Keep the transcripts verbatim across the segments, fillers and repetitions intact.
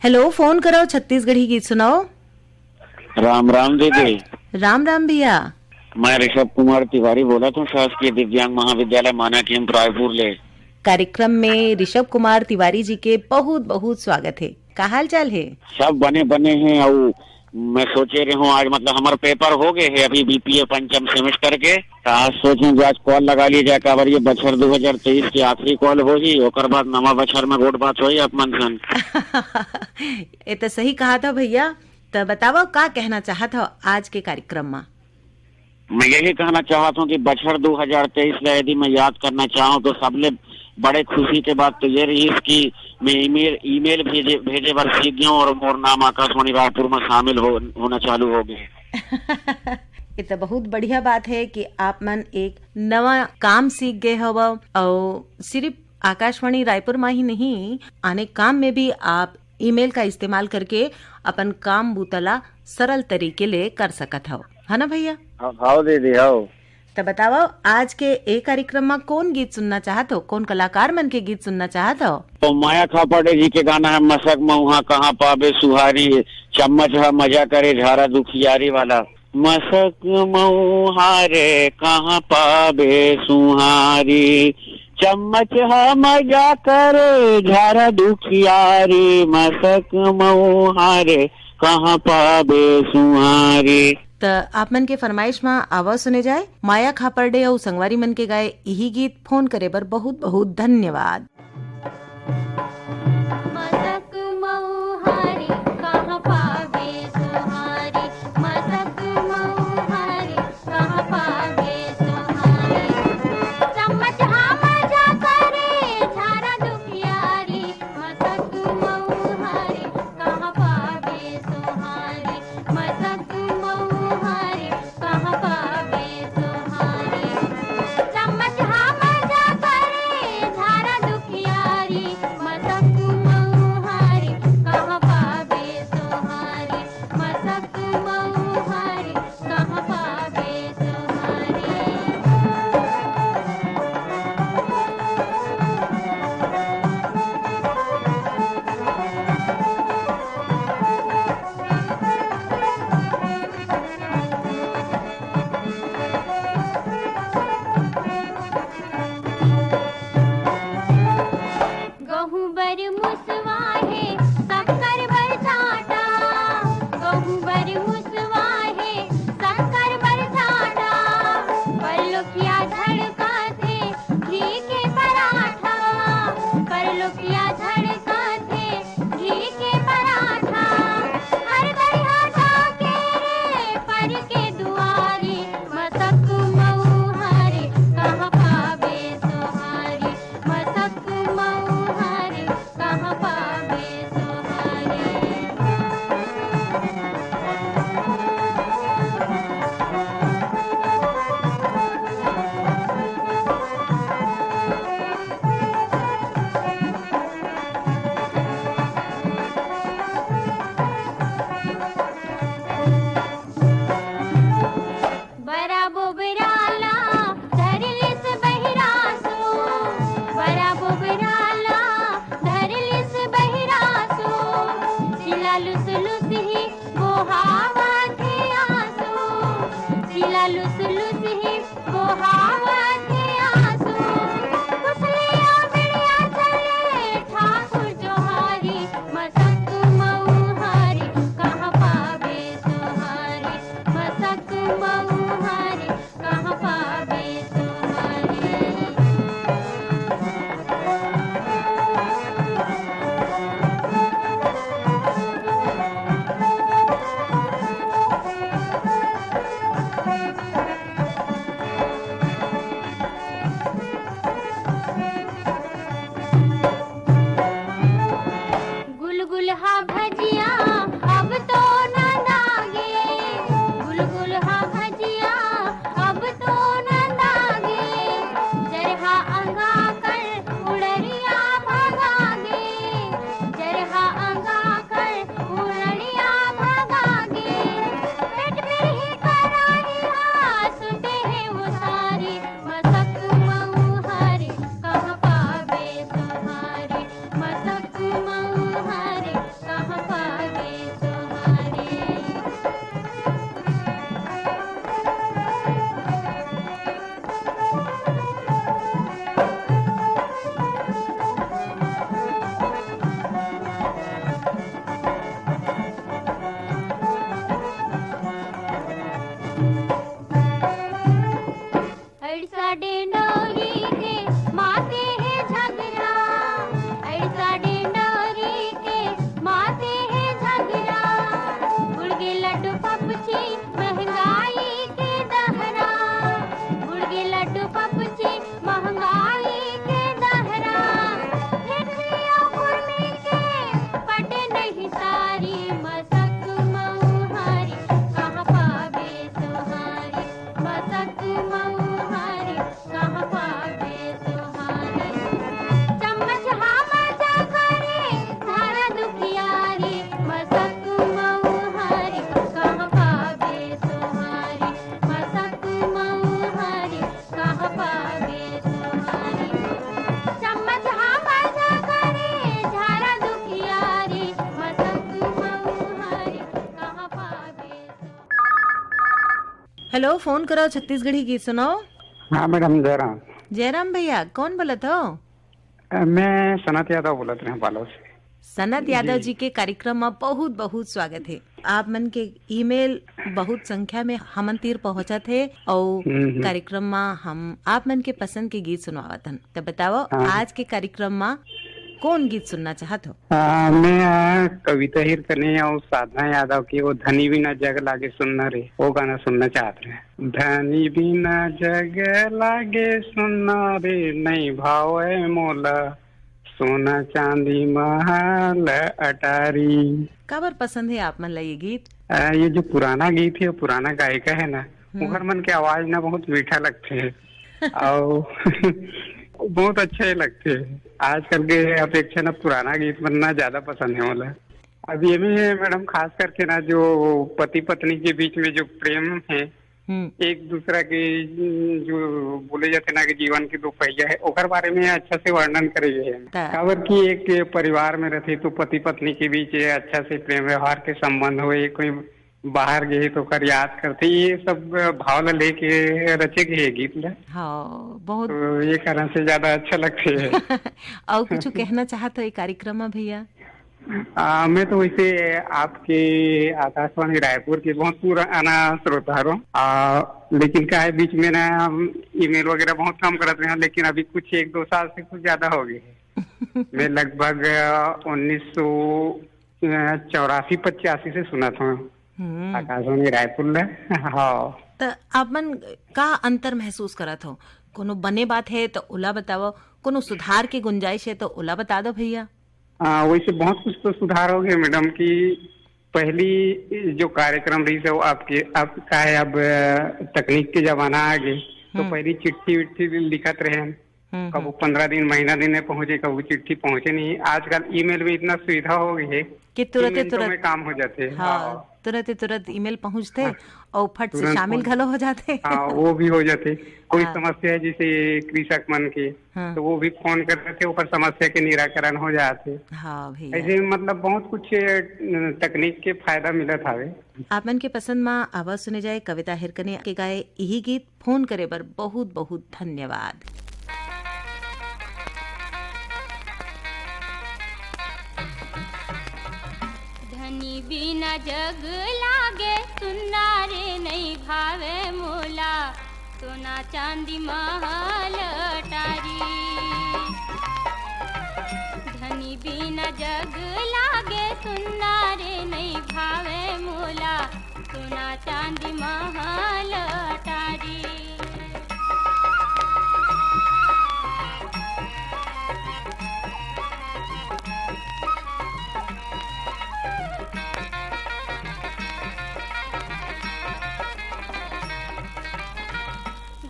Hello, phone करो, छत्तीसगढ़ी गीत सुनाओ। राम राम दीदी। राम राम भैया। मैं ऋषभ कुमार तिवारी बोलत हूँ, शासकीय दिव्यांग महाविद्यालय माना कैंप रायपुर ले। कार्यक्रम में ऋषभ कुमार तिवारी जी के बहुत बहुत स्वागत है। का हाल चाल है? सब बने बने हैं। और मैं सोचे रहे हूँ आज, मतलब, हमार पेपर हो गए है अभी बीपीए पंचम सेमेस्टर के, तो आज सोचे कि आज कॉल लगा लिया जाए, काबर ये बछर दो हज़ार तेईस के आखिरी कॉल होही, ओकर बाद नवा बछर में गोठ बात होही आप मन सन। ये तो सही कहा था भैया। तो बताओ, का कहना चाहत हो आज के कार्यक्रम में? मैं यही कहना चाहत हूँ कि बछर दो हज़ार तेईस ला यदि मैं याद करना चाहूँ तो सबले बड़े खुशी के बात तो ये रही कि मैं ईमेल, ईमेल भेजे, भेजे बर सीख गया हूँ और मोर नाम आकाशवाणी रायपुर में शामिल हो, होना चालू हो गए। ये तो बहुत बढ़िया बात है कि आप मन एक नवा काम सीख गए हव और सिर्फ आकाशवाणी रायपुर में ही नहीं, आने काम में भी आप ईमेल का इस्तेमाल करके अपन काम बूता ला सरल तरीके ले कर सकत हव, है ना भैया? हाँ, हाव दीदी, हाव। तो बताओ, आज के ए कार्यक्रम में कौन गीत सुनना चाहत हो, कौन कलाकार मन के गीत सुनना चाहत हो? तो माया खापड़े जी के गाना है मसक मऊहा कहाँ पाबे सुहारी, चम्मच हा मजा करे झारा दुखियारी वाला। मसक मऊहा रे कहाँ पाबे सुहारी, चम्मच हा मजा करे झारा दुखियारी, मसक मऊहा रे कहाँ पाबे सुहारी। त आप मन के फरमाइश मा आवा सुने जाए माया खापरडे अउ संगवारी मन के गाए इही गीत। फोन करे बर बहुत बहुत धन्यवाद। मसक मऊहारी कहाँ पाबे सुहारी, मसक मऊहारी कहाँ पाबे सुहारी। चम्मच हा मजा करे झारा दुखियारी, मसक मऊहारी कहाँ पाबे सुहारी, मसक मऊहारी कहाँ पाबे सुहारी। चम्मच हा मजा करे झारा दुखियारी, मसक मऊहारी कहाँ पाबे सुहारी, मसक मऊहारी कहाँ पाबे सुहारी। गहूं बर मुसवा हे, शक्कर बर चाटा। गहूं बर मुसवा हे, शक्कर बर चाटा। परलोकिया धड़काथे, घी के पराठा। परलोकिया धड़काथे, घी के पराठा। हर दरिहा जाके रे, पर के दुआरी। मसक मऊहारी, कहाँ पाबे सुहारी। मसक मऊहारी, कहाँ पाबे सुहारी। बरा बोबरा ला धर लिस बहिरासो, बरा बोबरा ला धर लिस बहिरासो। सिला लुस लुस ही बोहावत हे आंसू, सिला लुस लुस ही बोहावत हे आंसू। कुसलिया बिड़िया चले ठाकुर जोहारी, मसक मऊहारी, कहाँ पाबे सुहारी। मसक मऊहारी, कहाँ पाबे सुहारी। गुलगुल हा भजिया अब तो नंदागे, गुलगुल हा भजिया अब तो नंदागे। जरहा अंगा कर उड़रिया भगागे, जरहा अंगा कर उड़रिया भगागे। पेट बिरही कराही हा सुते हे उसारी, मसक मऊहारी कहाँ पाबे सुहारी। मसक मऊहारी कहाँ हेलो, फोन करो, छत्तीसगढ़ी गीत सुनाओ। हाँ मैडम, जयराम। जयराम भैया, कौन बोलत हो? अ, मैं सनत यादव बोलत रहे बालोद से। सनत यादव जी। जी के कार्यक्रम में बहुत बहुत स्वागत है। आप मन के ईमेल बहुत संख्या में हमन तीर पहुंचत हे, अउ हम्म, हम्म। कार्यक्रम में हम आप मन के पसंद के गीत सुनवावत हन। तो बताओ, हाँ। आज के कार्यक्रम में कौन गीत सुनना चाहत हो? आ, मैं, आ, कविता हिरकने और साधना यादव के वो धनी बिना जग लागे सुनना रे, वो गाना सुनना चाहत रहे। धनी बिना जग लागे सुनना रे, नहीं भावे मोला सोना चांदी महल अटारी। काबर पसंद है आप मन ला ये गीत? आ, ये जो पुराना गीत है, पुराना गायिका है ना, हम्म। ओकर मन के आवाज ना बहुत मीठा लगथे। अउ बहुत अच्छा ही लगथे। आजकल के अपेक्षा ना पुराना गीत मन ना ज्यादा पसंद है मोला। अब ये भी है मैडम, खास करके ना जो पति पत्नी के बीच में जो प्रेम है, हम्म। एक दूसरा के जो बोले जाते ना कि जीवन के दो पहिया है, ओकर बारे में अच्छा से वर्णन करे गए हैं। त- काबर कि एक परिवार में रहते तो पति पत्नी के बीच ये अच्छा से प्रेम व्यवहार के संबंध हो, ये कोई बाहर गए तो ओकर याद करते, ये सब भाव ला लेके रचे गए ये गीत ला। हाँ, बहुत। तो ये कारण से ज्यादा अच्छा लगते है। और कुछ कहना चाहत हो ये कार्यक्रम में भैया? आ, मैं तो वैसे आपके आकाशवाणी रायपुर के बहुत पुराना श्रोता हूँ, आ, लेकिन का है, बीच में ना हम ईमेल वगैरह बहुत कम करत रहे हैं, लेकिन अभी कुछ एक दो साल से कुछ ज्यादा हो गए हैं। मैं लगभग, आ, उन्नीस सौ चौरासी पचासी से सुनत हूँ हम्म। आकाशवाणी रायपुर ले। हाँ। त आप मन का अंतर महसूस करत हो? कोनो बने बात है तो ओला बताओ, कोनो सुधार के गुंजाइश है तो ओला बता दो भैया। आ, वैसे बहुत कुछ तो सुधार हो गया मैडम, कि पहली जो कार्यक्रम रही से वो आपके, आप का है, अब, अ, तकनीक के जमाना आ गए, तो हम्म। पहली चिट्ठी विट्ठी भी लिखत रहे हैं, हम्म, कबू हम्म। पंद्रह दिन, महीना दिन में पहुंचे, कबू चिट्ठी पहुंचे नहीं। आजकल ईमेल में इतना सुविधा हो गई है कि तुरंत ही मिनटों तुरंत। में काम हो जाते हैं। हाँ, हाँ। तुरंत ही तुरंत ईमेल पहुंचते हाँ। और फट से तुरंत शामिल पहुंच-, घलो हो जाते। हाँ, वो भी हो जाते। कोई हाँ। समस्या है जैसे कृषक मन के, हाँ। तो वो भी फोन करते थे, ओकर समस्या के निराकरण हो जाते। हाँ भैया। ऐसे मतलब बहुत कुछ, अ, तकनीक के फायदा मिलत हावे। आप मन के पसंद मा आवाज सुने जाए कविता हिरकने के गाए यही गीत। फोन करे बर बहुत बहुत धन्यवाद। धनी बिना जग लागे सुन्ना रे, नहीं भावे मोला सोना चांदी महल अटारी। धनी बिना जग लागे सुन्ना रे, नहीं भावे मोला सोना चांदी महल अटारी।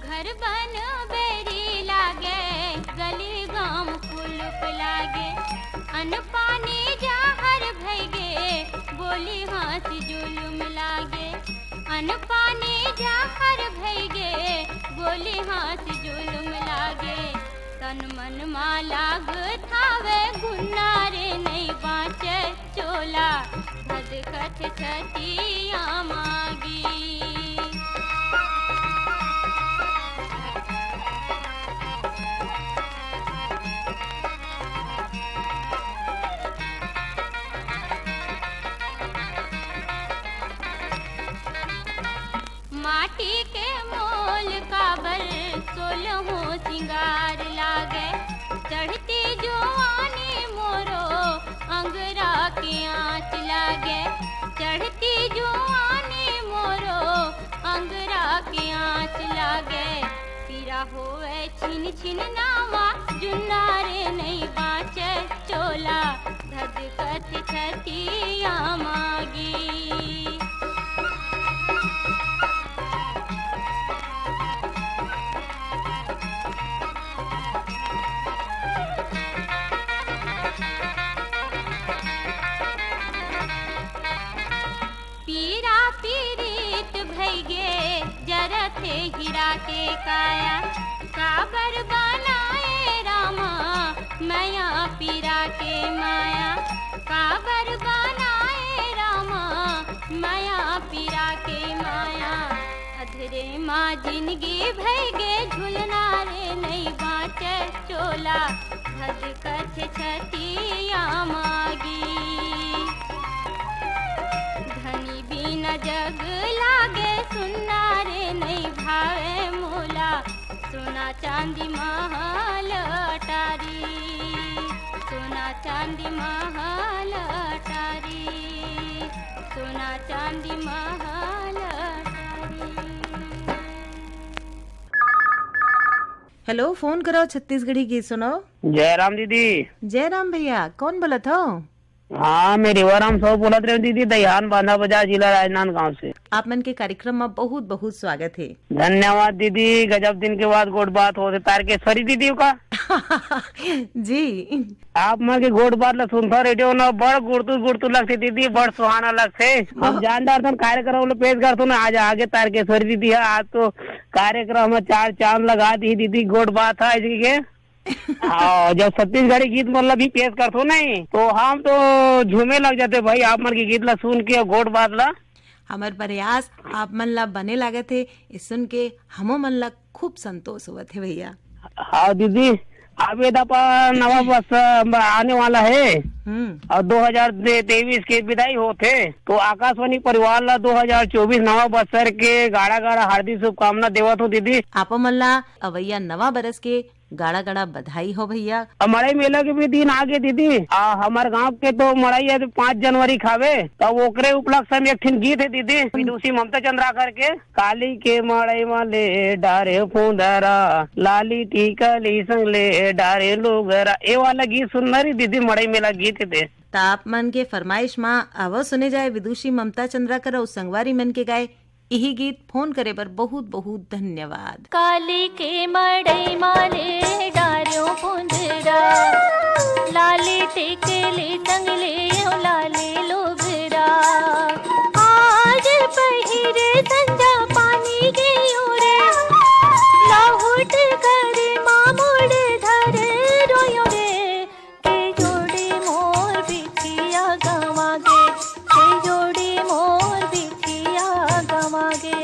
घर बन बेरी लागे, गली गाम कुलुप लागे, अन्न पानी जाहर भइगे, बोली हाँसी जुलुम लागे। अन्न पानी जाहर भइगे, बोली हाँसी जुलुम लागे। तन मन मा लागत हावे गुन्ना रे, नइ बाँचे चोला, धधकत छतिया मागी। माटी के मोल काबर सोलहो सिंगार लागे, चढ़ती जुआनी मोरो अंगरा के आँच लागे, चढ़ती जुआनी मोरो अंगरा के आँच लागे। पीरा होवे छिन छिन नावा, जुन्ना रे नइ बाँचे चोला, धधकत छतिया मागी। पीरा पीरित भइगे, जरथे हीरा के काया। काबर बनाए रामा, मया पीरा के माया। काबर बनाए रामा, मया पीरा के माया। अधरे मा जिनगी भई गे झुलना रे, नइ बाँचे चोला, भदकत छतिया मागी। धनी बिना जग लागे सुन्ना रे, नइ भावे मोला, सोना चांदी महल अटारी, सोना चांदी महल अटारी, सोना चांदी महल अटारी। हेलो, फोन करो, छत्तीसगढ़ी गीत सुनो। जय राम दीदी। जय राम भैया, कौन बोलत हो? हाँ, मैं रेवाराम साहू बोलत रहे दीदी, दहियान बांधा बाजार, जिला राजनांदगांव से। आप मन के कार्यक्रम में बहुत बहुत स्वागत है। धन्यवाद दीदी, गजब दिन के बाद गोठ बात होत हे तारकेश्वरी दीदी का। जी। आप मन के गोठ बात ला सुनथों रेडियो न, बड़ गुड़तु गुड़तु लगथे दीदी, बड़ सुहाना लगथे। हम बहुत जान डारथन कार्यक्रम ला पेश करथों न, आज आगे तारकेश्वरी दीदी ह, आज तो कार्यक्रम में चार चांद लगा दी दीदी, गोठ बात है आज के। हाँ, जब छत्तीसगढ़ी गीत मन ला भी पेश करथों नहीं, तो हम तो झूमे लग जाते भाई, आप मन के गीत ला सुन के अउ गोठ बात ला। हमर प्रयास आप मन ला बने लागत हे, ये सुन के हमो मन ला खूब संतोष होवत हे भैया। हाँ दीदी, अब ये दफा नवा वर्ष आने वाला है हम्म। और दो हज़ार तेईस के विदाई होत हे, तो आकाशवाणी परिवार ला दो हज़ार चउबीस नवा बस्सर के गाड़ा गाड़ा हार्दिक शुभकामना देवत हों दीदी। आपो मन ला अवइया नवा बरस के गाड़ा गाड़ा बधाई हो भैया। अब मड़ई मेला के भी दिन आ गे दीदी। आ, हमर गांव के तो मड़ई आज पाँच जनवरी खावे, तब ओकरे उपलक्ष्य में एक ठिन गीत है दीदी, विदुषी ममता चंद्राकर के, काली के मड़ई मा ले डारे फुंदरा, लाली टिकली संग ले डारे लुगरा। ए वाला गीत सुनना रही दीदी, मड़ई मेला गीत है दे। त आप मन के फरमाइश मा आवो सुने जाए विदुषी ममता चंद्राकर अउ संगवारी मन के गाए इही गीत। फोन करे बर बहुत बहुत धन्यवाद। काली के मड़ई मा ले डारेंव फुंदरा, लाली टिकली संग ले लाली लुगरा। आज पहिरे संझा पानी गेंव रे, लहुट घर मा मोर धर रोएंव रे। के जोड़ी मोर बिछिया गंवा गे, के जोड़ी मोर बिछिया गंवा गे।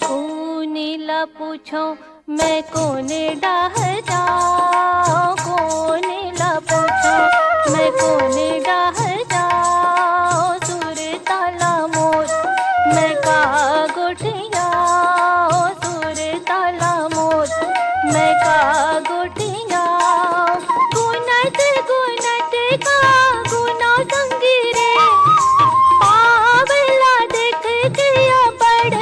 कोन ला पूछों मैं कोन डाहर जाओं, कोन ला पूछों मैं कोन डाहर जाओं। सुरता ला मोर मैं का गोठियाओं, सुरता ला मोर मैं का गोठियाओं। गुनत गुनत का गुना संगी रे, पावला देख के अबड़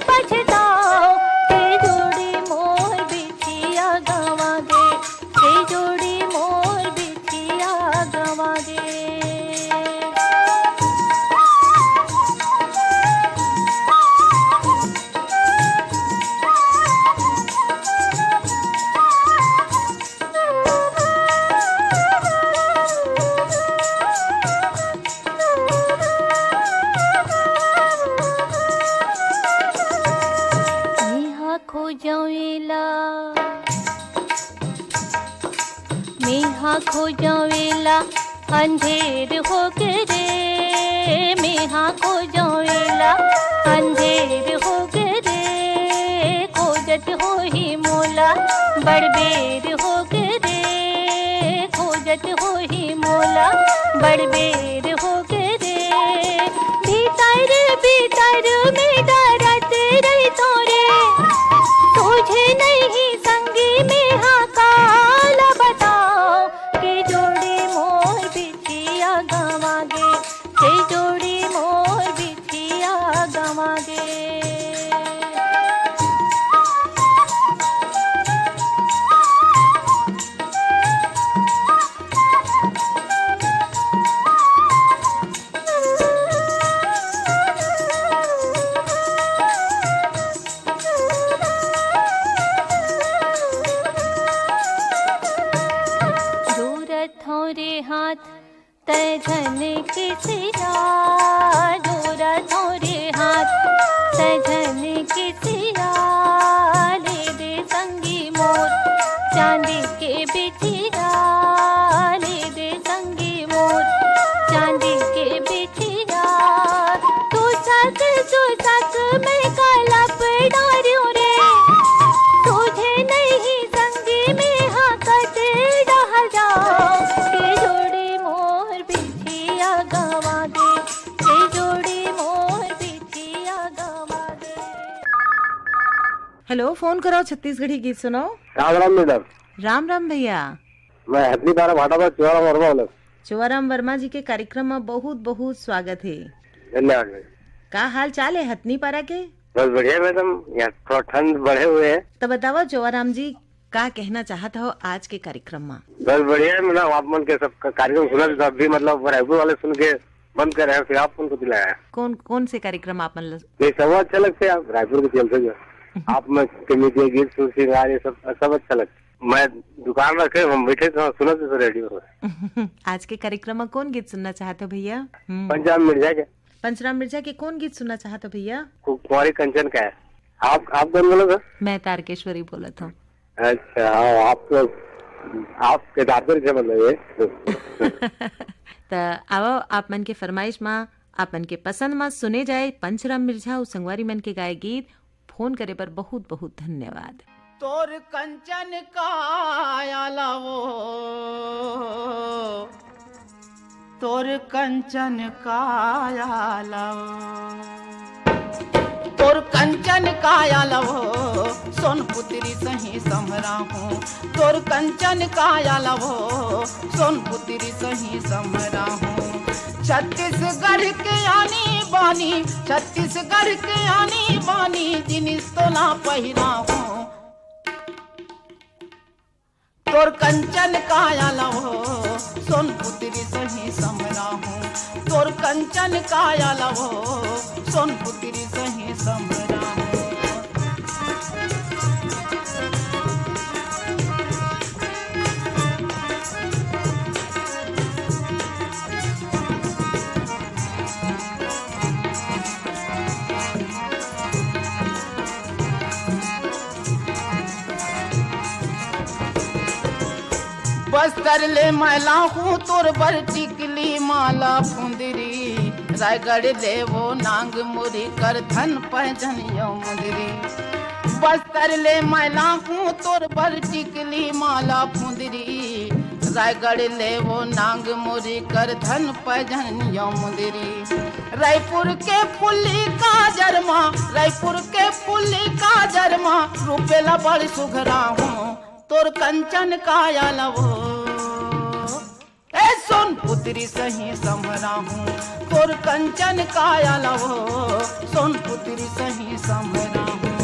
पछताओं। के जोड़ी मोर बिछिया गंवा गे, के जोड़ी मोर बिछिया गंवा गे। मेहा खोजंव एला, मेहा खोजंव एला, अंधेर होगे रे, मेहा खोजंव एला, अंधेर होगे रे। खोजत होही मोला, बड़ बेर होगे रे, खोजत होही मोला, बड़ बेर होगे रे। भीतर भीतर में डरत रहिथों रे, सूझे नहीं संगी मेहा काला बताओं। के जोड़ी मोर बिछिया गंवा गे, के जोड़ी मोर बिछिया गंवा गे। तै झन किसिया, जोरा तोरे हाथ। तै झन किसिया, ले दे संगी मोर। चांदी के बिछिया, ले दे संगी मोर। चांदी के बिछिया, तू सच, तू सच, मैं कलप डारियो रे। तुझे नहीं संगी में हाँ कट डहल जाओ। के जोड़ी मोर बिछिया गवा दे। के जोड़ी मोर बिछिया गवा दे। हेलो, फोन कराओ छत्तीसगढ़ी गीत सुनाओ। राम राम मैडम। राम राम भैया। मैं हथनी पारा भाटा पर चुवाराम वर्मा बोलत। चुवाराम वर्मा जी के कार्यक्रम में बहुत बहुत स्वागत है। धन्यवाद मैडम। का हाल चाल है हथनी पारा के? बस बढ़िया मैडम, यहाँ थोड़ा ठंड बढ़े हुए है। तो बताओ चुवाराम जी, का कहना चाहत हो आज के कार्यक्रम में? बस बढ़िया है मैडम, आप मन के सब का-, कार्यक्रम सुना था, अभी मतलब रायपुर वाले सुन के बंद कर रहे हैं, फिर आप फोन को दिलाया है। कौन कौन से कार्यक्रम आप मन ल- ये सब अच्छा लगता है, आप रायपुर के चलते जो आप मन के मीडिया गीत सुर श्रृंगार ये सब सब अच्छा लगता है। मैं दुकान रखे हम बैठे थे, सुनत थे रेडियो में। आज के कार्यक्रम में कौन गीत सुनना चाहते हो भैया? हम्म। पंचराम मिर्जा के। पंचराम मिर्जा के कौन गीत सुनना चाहते हो भैया? कु-, कुंवारी कंचन का है। आप आप कौन बोलो सर? मैं तारकेश्वरी बोलत हूँ। अच्छा, हाँ, आप तो आप केदारपुर से मतलब ये। त आवो आप मन के फरमाइश मा, आप मन के पसंद मा सुने जाए पंचराम मिर्जा अउ संगवारी मन के गाए गीत। फोन करे बर बहुत बहुत धन्यवाद। तोर कंचन काया लावो, तोर कंचन काया लावो, तोर कंचन काया लावो, सोन पुत्री सही समरा हूँ। तोर कंचन काया लावो, सोन पुत्री सही समरा हूँ। छत्तीसगढ़ के आनी बानी, छत्तीसगढ़ के आनी बानी, जिनिस तोला पहिरा हूँ। तोर कंचन काया लावो, सोन पुत्री सही समरा हूँ। तोर कंचन काया लावो, सोन पुत्री सही समरा हूँ। बस्तर ले मैं लाहूँ तोर बर टिकली माला फुंदरी, रायगढ़ ले वो नांग मुरी कर धन पैजनियो मुंदरी। बस्तर ले मैं लाहूँ तोर बर टिकली माला फुंदरी, रायगढ़ ले वो नांग मुरी कर धन पैजनियो मुंदरी। रायपुर के फुल्ली काजर मा, रायपुर के फुल्ली काजर मा, रूपेला बड़ सुघरा हूँ, तोर कंचन काया लावो। ए सोन पुत्री सही समरा हूँ, तोर कंचन काया लावो, सोन पुत्री सही समरा हूँ।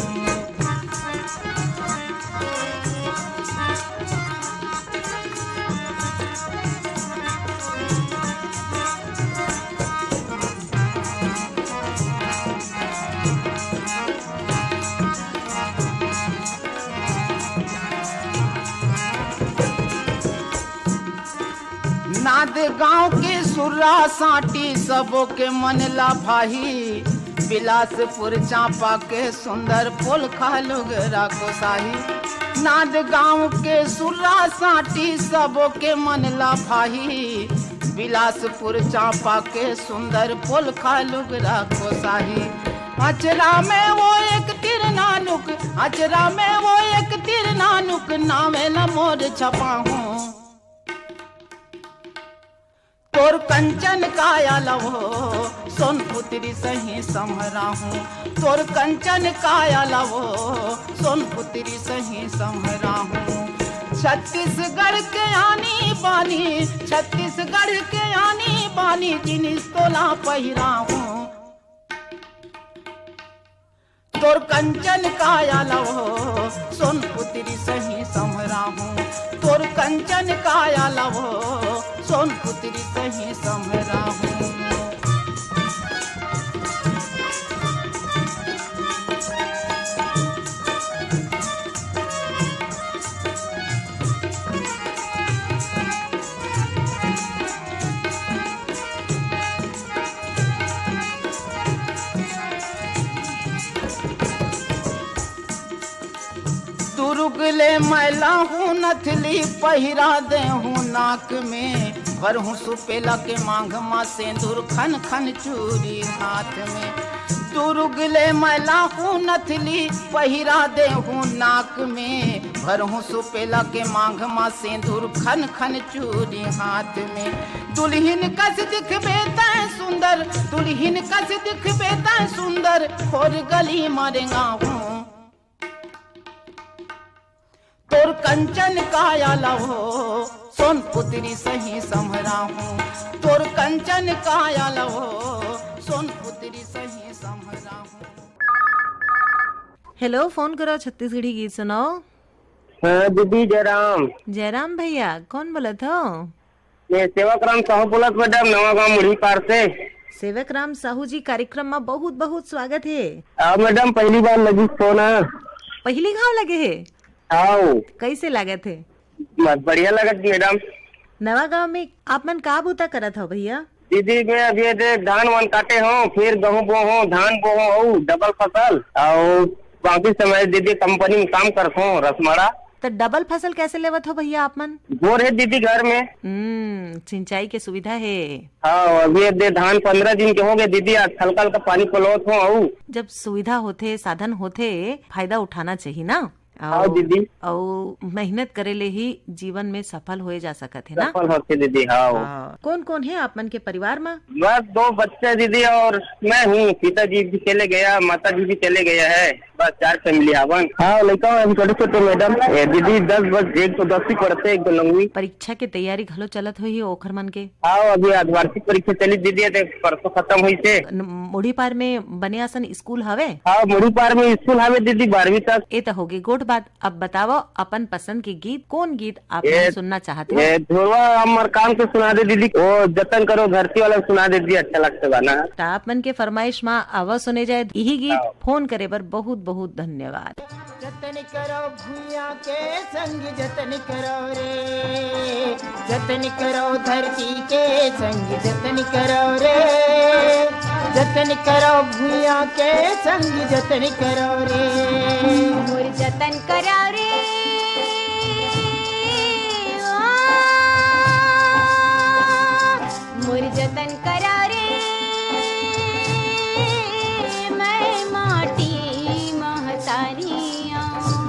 नांद गांव के सुर्रा सांटी सबो के मन ला भाही, बिलासपुर चांपा के सुंदर पोलखा लुगरा कोसाही। नांद गांव के सुर्रा सांटी सबो के मन ला भाही, बिलासपुर चांपा के सुंदर पोलखा लुगरा कोसाही। अचरा में वो एक तिर नानुक, अचरा में वो एक तिर नानुक, नावे ल मोर छपा हूँ। तोर कंचन काया लवो, सोन पुत्री सही समरा हूँ। तोर कंचन काया लवो, सोन पुत्री सही समरा हूँ। छत्तीसगढ़ के आनी बानी, छत्तीसगढ़ के आनी बानी, जिनिस तोला पहिरा हूँ। तोर कंचन काया लवो, सोन पुत्री सही समरा हूँ। तोर कंचन काया लवो, सोन पुत्री सही समरा हूँ। लाहू नथली पहिरा देहूँ नाक में, भरहूँ सुपेला के मांग मा सेंदूर, खन खन चूड़ी हाथ में। दुरुगले मैं लाहू नथली पहिरा देहूँ नाक में, भरहूँ सुपेला के मांग मा सेंदूर, खन खन चूड़ी हाथ में। दुल्हिन कस दिखबे तैं सुंदर, दुल्हिन कस दिखबे तैं सुंदर, खोर गली मा रेंगाहूँ। तोर कंचन काया लवो, सोन पुतरी सही संभराहूँ। तोर कंचन काया लवो, सोन पुतरी सही संभराहूँ। हेलो, फोन करो छत्तीसगढ़ी गीत सुनाओ। हाँ दीदी, जयराम। जयराम भैया, कौन बोलत हो? मैं सेवक राम साहू बोलत मैडम, नवा गांव मुढ़ी पार से। सेवक राम साहू जी, कार्यक्रम में बहुत बहुत स्वागत है। आ, मैडम, पहली बार लगी फोन। पहली घाव लगे है? आओ। कैसे लागत है? बस बढ़िया लागत मैडम। नवा गांव में आप मन का बूता करत हो भैया? दीदी, मैं अभी ये दे धान वान काटे हो, फिर गेहूं बो हो, धान बो हो, अउ डबल फसल, अउ बाकी समय दीदी कंपनी में काम करत हो, रसमाड़ा। तो डबल फसल कैसे लेवत हो भैया आप मन? बोर है दीदी घर में। हम्म, सिंचाई के सुविधा है। हाँ, अभी ये दे धान पंद्रह दिन के हो गए दीदी, आज हल्का हल्का पानी पलोत हो। अउ जब सुविधा होथे, साधन होथे, फायदा उठाना चाहिए ना। हाँ अउ, दीदी। अउ मेहनत करे ले ही जीवन में सफल होए जा सकत है ना। सफल होथे दीदी, हाँ। हाँ। कौन कौन है आप मन के परिवार में? बस दो बच्चे दीदी और मैं हूँ। पिताजी भी चले गया, माता जी भी चले गया है, बस चार फैमिली हावन। हाँ, लइका अभी छोटे छोटे मैडम। ए, दीदी दस बस, एक तो दसवीं पढ़ते, एक तो नौवीं। परीक्षा के तैयारी घलो चलत होही ओखर मन के? हाँ, अभी अर्धवार्षिक परीक्षा चली दीदी, ते परसों खत्म हुई थे। न-, मुढ़ी पार में बने असन स्कूल हवे? हाँ, मुढ़ी पार में स्कूल हवे दीदी, बारहवीं तक। ए त होगे गोठ बात। अब बतावो, अपन पसंद के गीत, कौन गीत आप ए, मन सुनना चाहते हो? ए, ढोलवा अमर काम के सुना दे दीदी, वो जतन करो धरती वाला सुना दे दीदी, अच्छा लगता गाना। त आप मन के फरमाइश मा आवा सुने जाए यही गीत। हाँ। फोन करे बर बहुत बहुत धन्यवाद। जतन करो भुइयां के संग जतन करो रे, जतन करो धरती के संग जतन करो रे, जतन करो भुइयां के संग जतन करो रे। मोर जतन करो रे, ओ, मोर जतन करो रे, मैं माटी महतारी आऊं।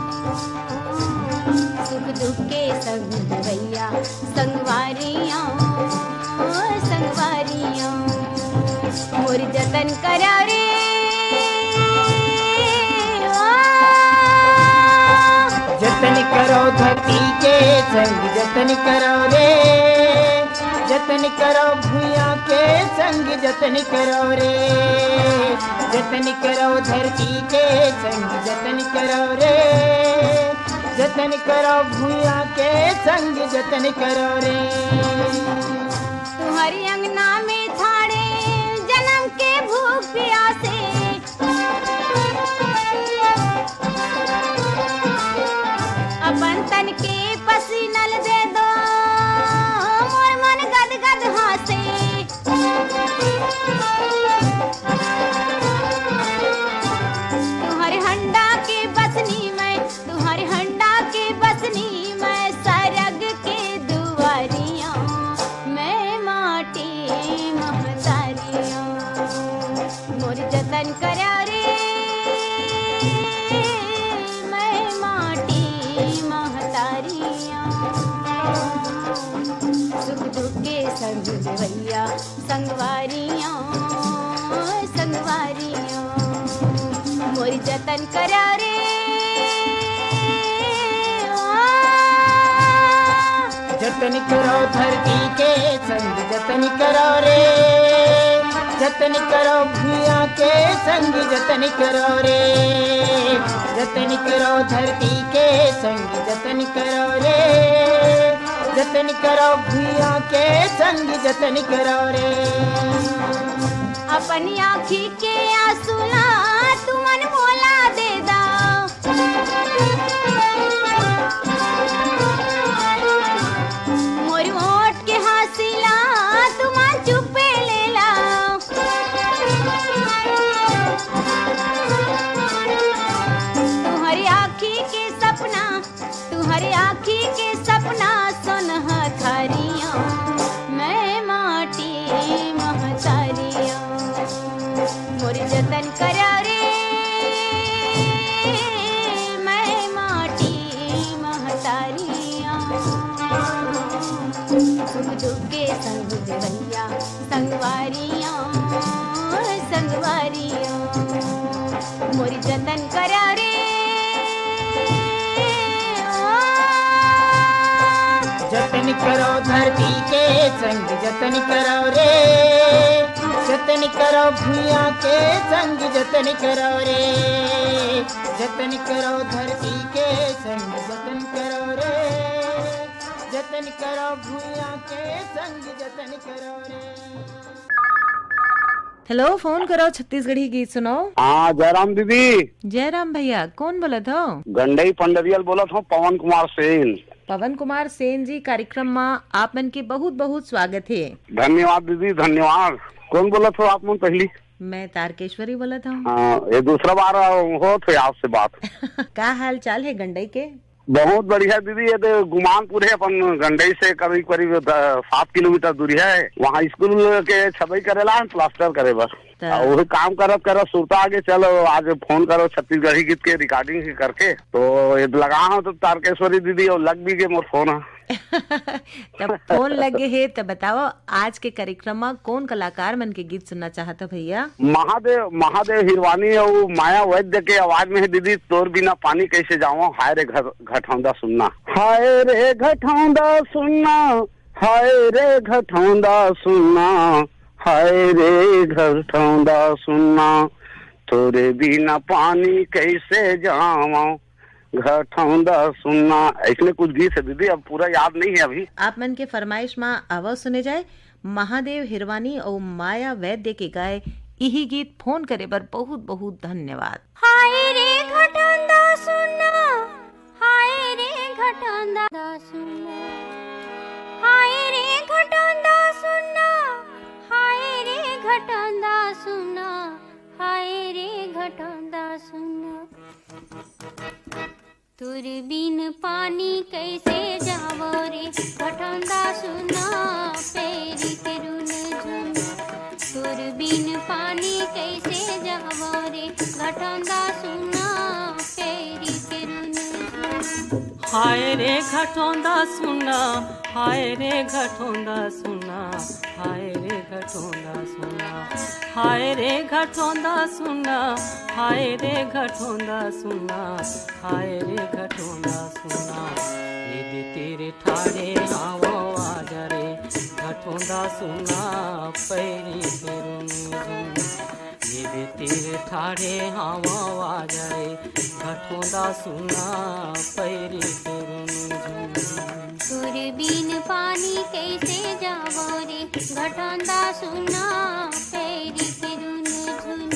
सुख दुख के संग भैया संगवारी आऊं, संगवारी आऊं। मोर जतन करो रे, ओ। जतन करो धरती के संग जतन करो रे, जतन करो भुइयां के संग जतन करो रे, जतन करो धरती के संग जतन करो रे, जतन करो भुइयां के संग जतन करो रे। तुम्हारी अंगना में ठाड़े जन्म के भूख प्यासे, अपन तन के पसीनल दे दो, मोर मन गद गद हासे। तुम्हारे हंडा के बसनी मैं, तुम्हारे हंडा के बसनी मैं, सरग के दुआरियों मैं माटी महतारियों। मोर जतन करो रे, मैं माटी महतारियों। सुख दुख के संग देवैया, संगवारियों, संगवारियों। मोर जतन करो रे, ओ। जतन करो धरती के संग जतन करो रे, जतन करो भुइयां के संग जतन करो रे, जतन करो धरती के संग जतन करो रे, जतन करो भुइयां के संग जतन करो रे। अपनी आँखी के आंसू ला तुमन मोला दे दा, मोर ओठ के हंसी ला तुमन चुपे ले ला। तुम्हारी आँखी के सपना, तुम्हारी सुख दुख के संग देवइया, संगवारियों, संगवारियों, मोर जतन करा रे। जतन करो धरती के संग, जतन करो रे। जतन करो भुइयां के संग, जतन करो रे। जतन करो धरती के संग, जतन करो रे। जतन करो भुइयां के संग, जतन करो रे। हेलो, फोन करो, छत्तीसगढ़ी गीत सुनाओ। हाँ, जयराम दीदी। जयराम भैया, कौन बोलत हो? गंडई पंडरियल बोलत हो, पवन कुमार सेन। पवन कुमार सेन जी, कार्यक्रम में आप मन के बहुत बहुत स्वागत है। धन्यवाद दीदी, धन्यवाद। कौन बोलत हो आप मन पहली? मैं तारकेश्वरी बोलत हूँ। हाँ, ये दूसरा बार हो थे आपसे बात। का हाल चाल है गंडई के? बहुत बढ़िया दीदी, ये तो गुमानपुर है, अपन गंडई से करीब करीब द-, सात किलोमीटर दूरी है। वहाँ स्कूल के छबई करेला है, प्लास्टर करे बर। त- और वही काम करत करत सुरता आगे, चलो आज फोन करो, छत्तीसगढ़ी गीत के रिकॉर्डिंग ही करके तो ये लगा हूँ तो तारकेश्वरी दीदी और लग भी गए मोर फोन। तब फोन लगे है, तब बताओ आज के कार्यक्रम में कौन कलाकार मन के गीत सुनना चाहत हो भैया? महादेव, महादेव हिरवानी और माया वैद्य के आवाज में है दीदी, तोर बिना पानी कैसे जावं, हाय रे घ-, घटौंदा सुन्ना। हाय रे घटौंदा सुन्ना, हाय रे घटौंदा सुन्ना, हाय रे घटौंदा सुन्ना, तोरे बिना पानी कैसे जावं, घटौंदा सुन्ना। ऐसने कुछ गीत है दीदी, अब पूरा याद नहीं है अभी। आप मन के फरमाइश में आवा सुने जाए। महादेव हिरवानी अउ माया वैद्य के गाए इही गीत फोन करे बर बहुत बहुत धन्यवाद। हाय रे घटौंदा सुन्ना, हाय रे घटौंदा सुन्ना, हाय रे घटौंदा सुन्ना, हाय रे घटौंदा सुन्ना, हाय रे घटौंदा सुन्ना। तोर बिन पानी कैसे जावो रे घटौंदा सुन्ना, पैरी के रुन झुन। तोर बिन पानी कैसे जावो रे घटौंदा सुन्ना, पैरी के रुन झुन। हाय रे घटौंदा सुन्ना, हाय रे घटौंदा सुन्ना, हाय रे घटौंदा सुन्ना, हाय रे घटौंदा सुन्ना, हाय रे घटौंदा सुन्ना, हाय रे घटौंदा सुन्ना। ये दे तेरे ठाढ़े हावो आजा रे घटौंदा सुन्ना, पैरी के रुन झुन। ये दे तीर ठाढ़े हावो आजा रे घटौंदा सुन्ना, पैरी के रुन झुन। तोर बिन पानी कैसे जावो रे घटौंदा सुन्ना, पैरी के रुन झुन।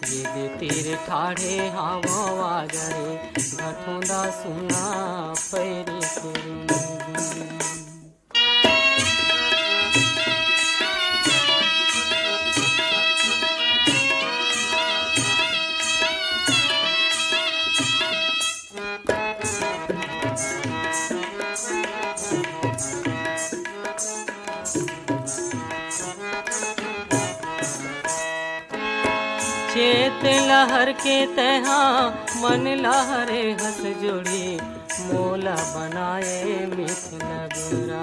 ये दे तीर ठाढ़े हावो आजा रे घटौंदा सुन्ना, पैरी के रुन झुन। चेत लहर के तैहा मन लहरे हस जोड़ी, मोला बनाए मिथ नगरा।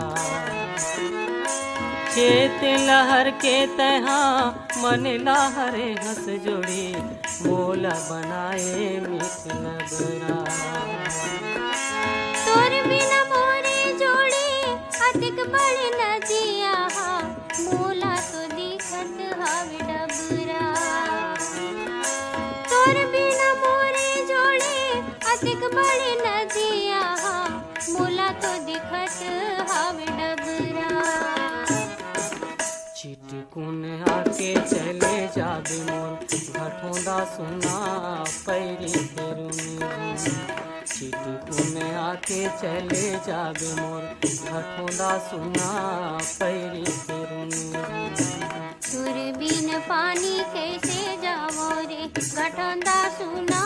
चेत लहर के तैहा मन लहरे हस जोड़ी, मोला बनाए मिथ नगरा। तोर बिना मोरे जोड़ी अतिक बड़ नदिया हा, मोला तो दिखत हवे डबरा। तोर बिना मोरे जोड़ी अतिक बड़ नदिया हा, मोला तो दिखत हवे डबरा। चिटकुन आके चले जाबे मोर घटौंदा सुन्ना, पैरी के रुन झुन। चिटकुन आके चले जाबे मोर घटौंदा सुन्ना, पैरी के रुन झुन। तोर बिन पानी कैसे जावो रे घटौंदा सुन्ना,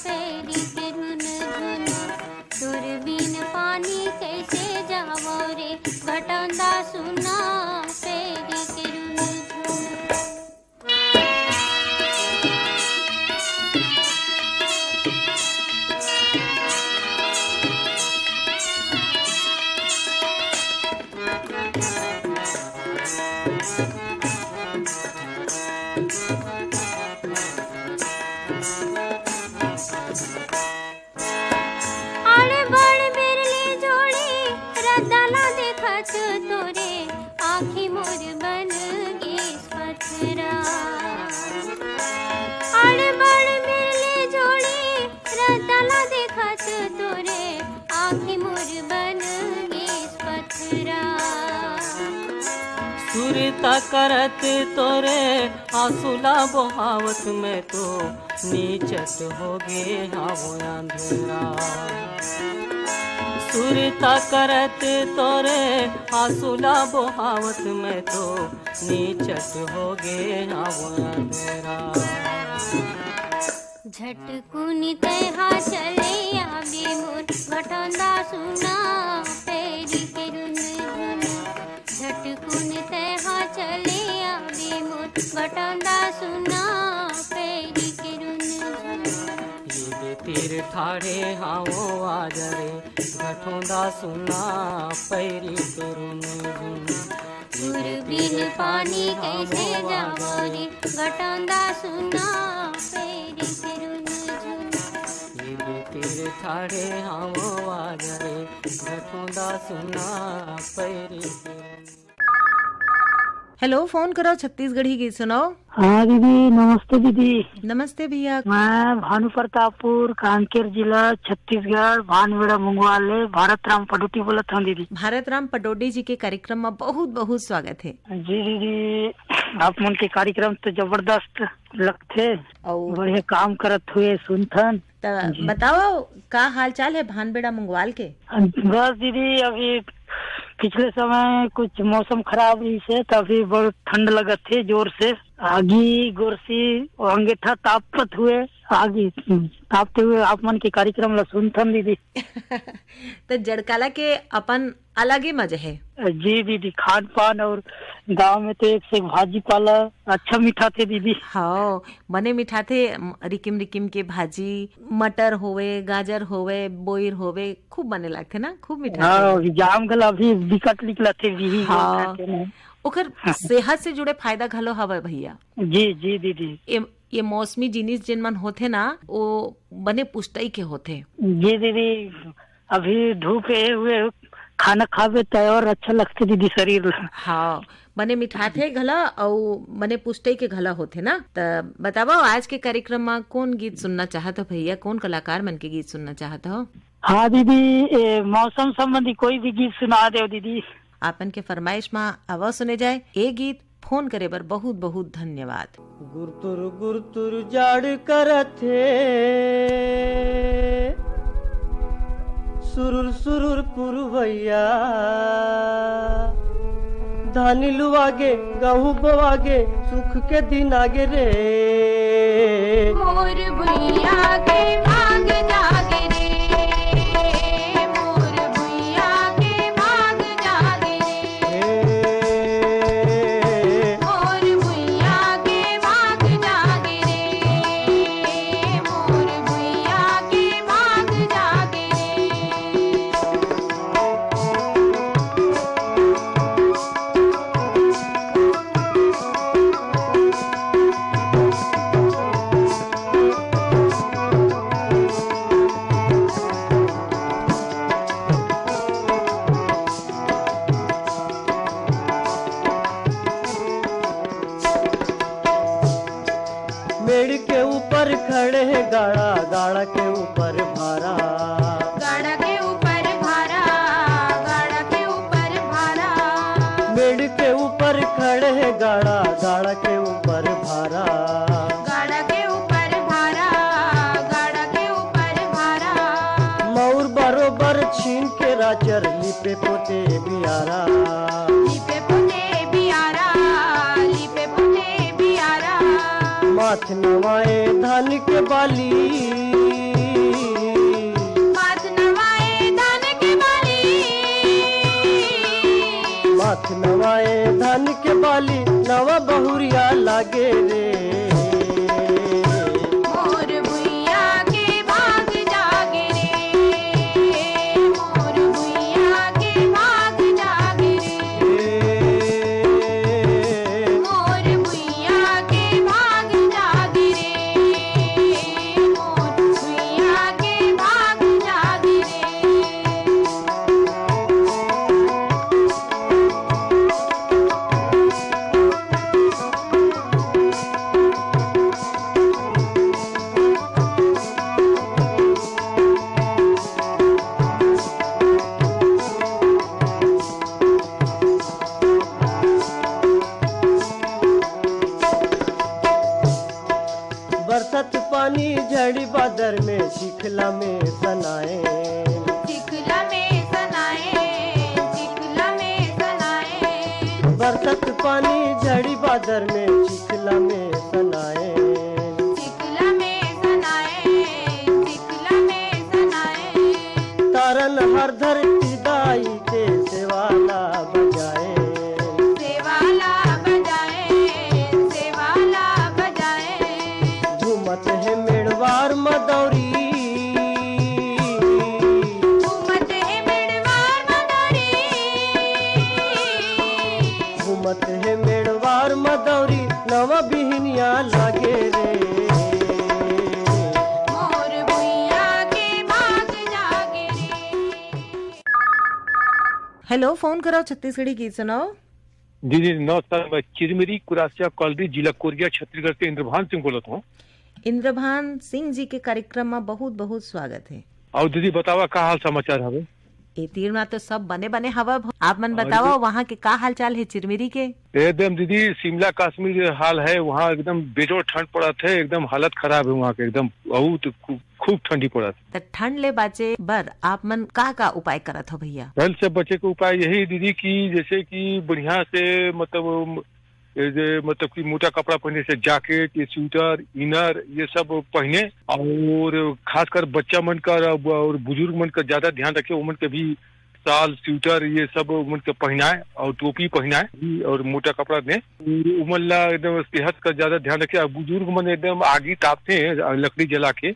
पैरी के रुन झुन। तोर बिन पानी कैसे जावो रे घटौंदा सुन्ना, पैरी के रुन झुन। तोरे आँखी मोर बन गेस पथरा। अड़बड़ मिले जोड़ी रतला देखत तोरे आँखी मोर बन गेस पथरा। सुरता करत तोरे आंसू ला बोहावत मैं तो नीचत होगे हावों अंधरा। सुरता करत तोरे आंसू ला बोहावत मैं तो नीचत होगे हावों अंधरा। झटकुन तेहा चले आबे मोर गटंदा सुना पैरी के रुन झुन। झटकुन तेहा चले आबे मोर गटंदा सुना पैरी के रुन झुन। ये तीर ठाढ़े हावों आज रे गटंदा सुना पैरी के रुन झुन। गुरबिन पानी कइसे जावो रे गटंदा सुना पैरी के रुन झुन। ये तीर ठाढ़े हावों आज रे गटंदा सुना पैरी के रुन। हेलो, फोन करो छत्तीसगढ़ी गीत सुनाओ। हाँ दीदी, नमस्ते दीदी। नमस्ते भैया। मैं भानु प्रतापपुर, कांकेर जिला, छत्तीसगढ़, भानबेड़ा मुंगवाल ले भारत राम पडोटी बोलत हूँ दीदी। भारत राम पडोडी जी के कार्यक्रम में बहुत बहुत स्वागत है। जी दीदी, आप मन के कार्यक्रम तो जबरदस्त लगथे, अउ बढ़िया काम करत हुए सुनथन। त जी। बताओ, का हाल चाल है भानबेड़ा मुंगवाल के? बस दीदी, अभी पिछले समय कुछ मौसम खराब रहिस हे, त अभी बहुत ठंड लगत हे जोर से। आगी गोरसी अउ अंगेठा तापत हुए, आगी तापते हुए आप मन के कार्यक्रम ला सुनथन दीदी। त जड़काला के अपन अलगे मजा है। जी दीदी, खान पान और गांव में तो एक से एक भाजी पाला अच्छा मिठाथे दीदी। हाँ, बने मिठाथे, म, रिकिम रिकिम के भाजी, मटर होवे, गाजर होवे, बोइर होवे, खूब बने लागथे ना, खूब मिठाथे। हाँ, अभी जाम गला अभी बिकट निकलथे, बिही हाँ। खाते हैं। ओकर हाँ। सेहत से जुड़े फायदा घलो हवे भैया। जी, जी दीदी। ये, ये मौसमी जिनिस जेन मन होथे ना, वो बने पुष्टई के होथे। जी दीदी, अभी धूप ए हुए खाना खाबे त और अच्छा लगथे दीदी शरीर ला। हाँ, बने मिठाथे घला अउ बने पुष्टई के घला होथे ना। त बतावव, आज के कार्यक्रम म कौन गीत सुनना चाहत हो भैया, कौन कलाकार मन के गीत सुनना चाहत हो? हाँ दीदी, ए, मौसम संबंधी कोई भी गीत सुना देव दीदी। आपन के फरमाइश म आवा सुने जाए ए गीत। फोन करे बर बहुत बहुत धन्यवाद। गुरतुर गुरतुर जाड़ करत हे, सुरुर सुरुर पुरवैया। धानी लुवागे, गहूं बोवागे, सुख के दिन आगे रे। मोर भुइया के भाग जागे रे, मोर भुइया के भाग जागे रे। मोर भुइया के भाग जागे रे, मोर भुइया के भाग जागे रे। मेड़ के ऊपर खड़े हे गाड़ा, गाड़ा के ऊपर भारा। गाड़ा के ऊपर भारा, गाड़ा के ऊपर भारा। मेड़ के ऊपर खड़े हे गाड़ा, गाड़ा के ऊपर भारा। गाड़ा के ऊपर भारा, गाड़ा के ऊपर भारा। मऊर बरोबर छीन के राचर लिपे पोते बियारा। लिपे पोते बियारा, लिपे पोते बियारा। माथ नवाए धान के बाली। माथ नवाए धान के बाली। माथ नवाए धान के बाली, नवा बहुरिया लागे रे। मोर भुइया के भाग जागे रे, मोर भुइया के भाग जागे रे। मोर भुइया के भाग जागे रे, मोर भुइया के भाग जागे रे। आदर में चिखला में सनाए। चिखला में सनाए, चिखला में सनाए। तारन हर धरती दाई के सेवाला बजाए। सेवाला बजाए, सेवाला बजाए। घूमत हे मेड़वार मदौरी। घूमत हे मेड़वार मदौरी। घूमत हे मेड़वार मदौरी, नवा बिहनिया लागे रे। मोर भुइया के भाग जागे रे। हेलो, फोन कराओ, छत्तीसगढ़ी गीत सुनाओ। जी, जी, नमस्कार, मैं चिरमिरी कुरासिया कॉलोनी, जिला कोरिया, छत्तीसगढ़ से इंद्रभान सिंह बोलत हूँ। इंद्रभान सिंह जी के कार्यक्रम में बहुत बहुत स्वागत है। अउ दीदी, बतावा, का हाल समाचार हवे? ए तीर मा तो सब बने बने हवा। आप मन अउ बतावा, दीदी, वहाँ के का हाल चाल है चिरमिरी के? एकदम दीदी, शिमला कश्मीर हाल है, वहाँ एकदम बेजोड़ ठंड पड़त है, एकदम हालत खराब है वहाँ के, एकदम बहुत खू-, खूब ठंडी पड़त है। त ठंड ले बाचे बर आप मन का का उपाय करत हो भैया? ठंड से बचे के उपाय यही दीदी कि जैसे कि बढ़िया से, मतलब, ये जे, मतलब कि मोटा कपड़ा पहने, से जैकेट, ये स्वेटर, इनर, ये सब पहने। और खासकर बच्चा मन का और, और बुजुर्ग मन का ज्यादा ध्यान रखे, उमन के भी शाल, स्वेटर, ये सब उमन के पहनाए और टोपी पहनाए और मोटा कपड़ा दे। और उमन ला एकदम सेहत का ज्यादा ध्यान रखे। और बुजुर्ग मन एकदम आगी तापते हैं लकड़ी जला के,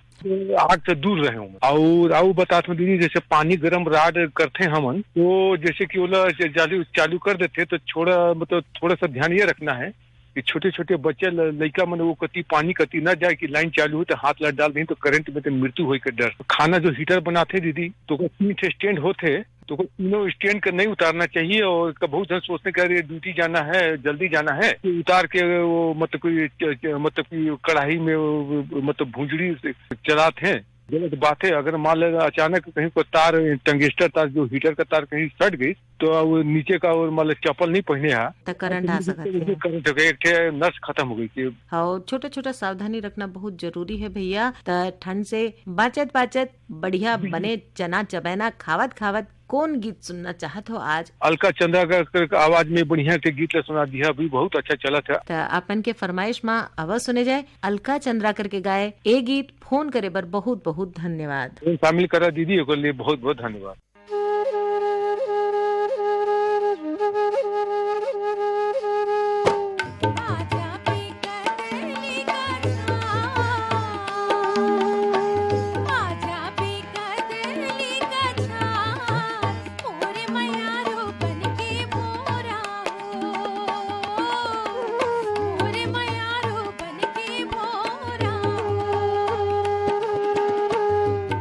आग से दूर रहे हो। और, और बतात हूँ दीदी, जैसे पानी गरम राड करते हमन, तो जैसे कि ओला ज-, चालू, चालू कर देते, तो थोड़ा, मतलब, थोड़ा सा ध्यान ये रखना है कि छोटे-छोटे बच्चे ल-, लइका मन वो कति, पानी कति ना जाए कि लाइन चालू हो तो हाथ ला डाल दें तो करंट में तो मृत्यु होए के डर। खाना जो हीटर बनाते दीदी, तो ओकर तीन ठे स्टैंड होते, तो ओकर तीनों स्टैंड के नहीं उतारना चाहिए। और क-, बहुत जन सोचते कि अरे ड्यूटी जाना है, जल्दी जाना है, तो उतार के वो मतलब कोई च-, च-, मतलब कि कढ़ाई में वो, मतलब भुंजड़ी से चलात हैं। गलत बात है। अगर मान ले अचानक कहीं को तार, टंगस्टर तार, जो हीटर का तार कहीं सट गई, तो वो नीचे का और मान ले चप्पल नहीं पहने हा, त करंट आ सकत है। करंट हो गया, एक ठे नस खत्म हो गई कि। हाँ, छोटा छोटा सावधानी रखना बहुत जरूरी है भैया। त ठंड से बाचत बाचत बढ़िया बने चना चबैना खावत खावत कौन गीत सुनना चाहत हो आज? अलका चंद्राकर के आवाज में बढ़िया के गीत ला सुना दिया, अभी बहुत अच्छा चलत है। त आपन के फरमाइश मा अवश्य सुने जाए अलका चंद्राकर के गाए ए गीत। फोन करे बर बहुत बहुत धन्यवाद। शामिल करा दीदी, ओकर लिए बहुत बहुत धन्यवाद।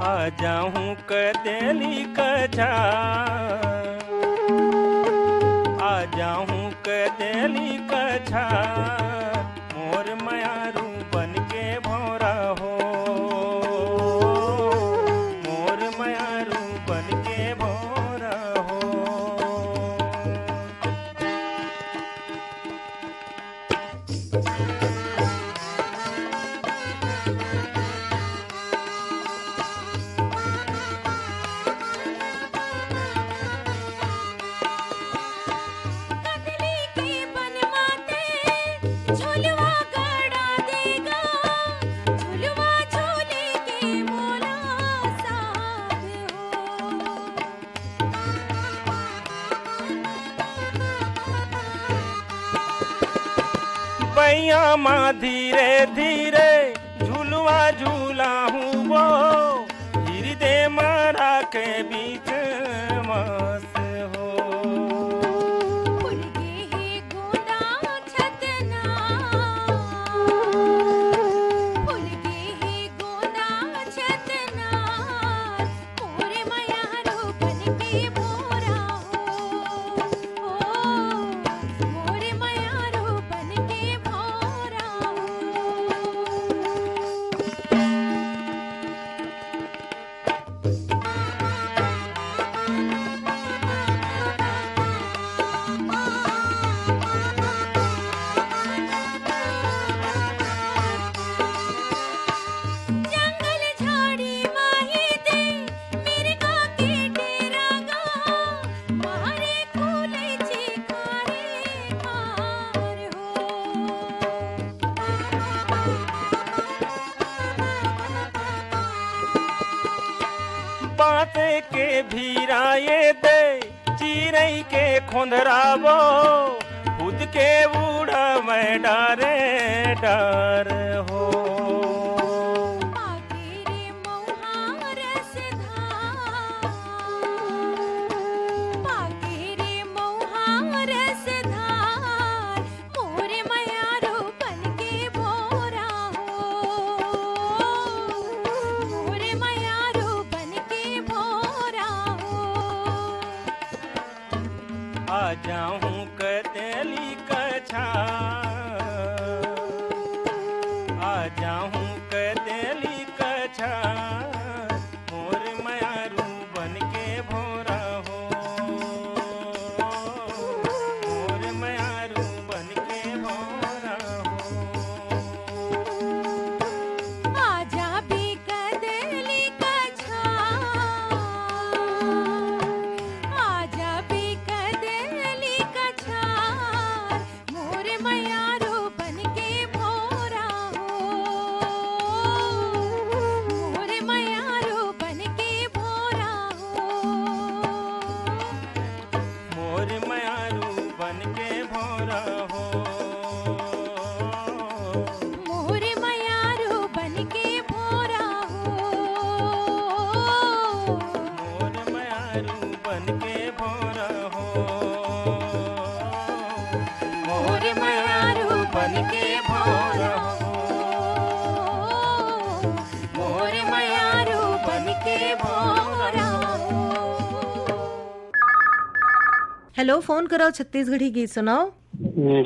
आ जाहूँ कदेली कछा, आ जाहूँ कदेली कछा, मोर मयारू बन के भौरा हो, मोर मयारू बन के भौरा हो। कदली के बन माते झुलवा गड़ा देगा, झुलवा झूले के मोला साथ हो। बइया मा धीरे धीरे झुलवा झूलाहूँ वो, हृदय मा राखे बीच मास हो। फूल गे हे गोंदा छतना, फूल गे हे गोंदा छतना, मोरे मयारू बन के भोरा हो, ओ, मोरे मयारू बन के भोरा हो। हीरा ये दे चिरई के खोंधरावो, खुद के उड़ावे डारे डार हो। पाके रे मउहा रस धार, पाके रे मउहा रस धार, मोरे मयारू बन के भोरा हो, मोरे मयारू बन के भोरा हो। आ जाहूं कतेली कछार, आ जाहूं कतेली कछार, मोर मयारू बन के भोरा हो, मोर मयारू बन के भोरा हो। आजा भी कदली कछार, आजा भी कदली कछार, मोर मयारू बन के भोरा हो, मोर मयारू बन के भोरा हो। मोर मयारू बन के भोरा हो, मोर मयारू बन के भोरा हो, मोर मयारू बन के भोरा हो, मोर मयारू बन के भोरा हो, मोर मयारू बन के भोरा हो। हेलो, फोन करो, छत्तीसगढ़ी गीत सुनाओ।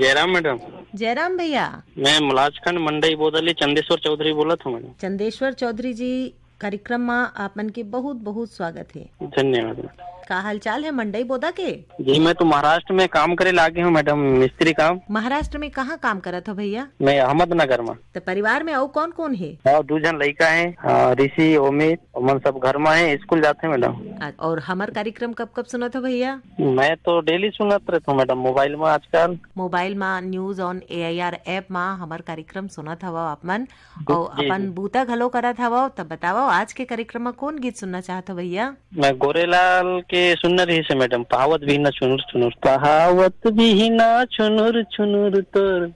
जयराम मैडम। जयराम भैया। मैं मलाजखंड मंडई बोदली चंदेश्वर चौधरी बोलत हूँ मैडम। चंदेश्वर चौधरी जी, कार्यक्रम में आप मन के बहुत बहुत स्वागत है। धन्यवाद मैडम। का हालचाल है मंडई बोदा के? जी, मैं तो महाराष्ट्र में काम करे लागे हूँ मैडम, मिस्त्री काम। महाराष्ट्र में कहाँ काम करत हो भैया? मैं अहमदनगर में। तो परिवार में अउ कौन कौन है? और दू झन लइका है, हाँ, ऋषि, ओमित, ओमन सब घर में है, स्कूल जाते हैं मैडम। अ-, और हमर कार्यक्रम कब कब सुनत हो भैया? मैं तो डेली सुनत रहता हूँ मैडम, मोबाइल में आजकल। मोबाइल में News on A I R app में हमर कार्यक्रम सुनत हवव आप मन, जी, और जी, अपन जी। बूता घलो करत हवव, तब बतावव आज के कार्यक्रम में कौन गीत सुनना चाहत हो भैया? मैं गोरेलाल के सुनना रही से मैडम, पहावत बिहना छुनुर छुनुर। पहावत बिहना छुनुर छुनुर तोर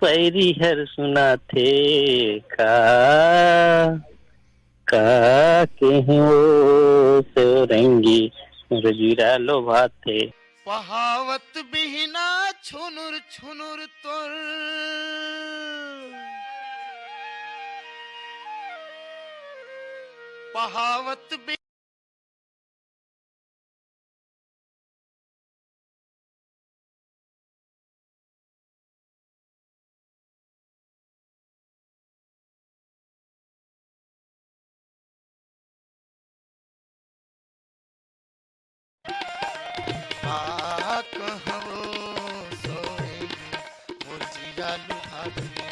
पैरी हर सुनाथे का, का केहूँ ओ सोरंगी मोर जीरा लोभाथे। पहावत बिहना छुनुर छुनुर तोर, पहावत बि- का कहवो सोई मोर जीरा लुभाथे।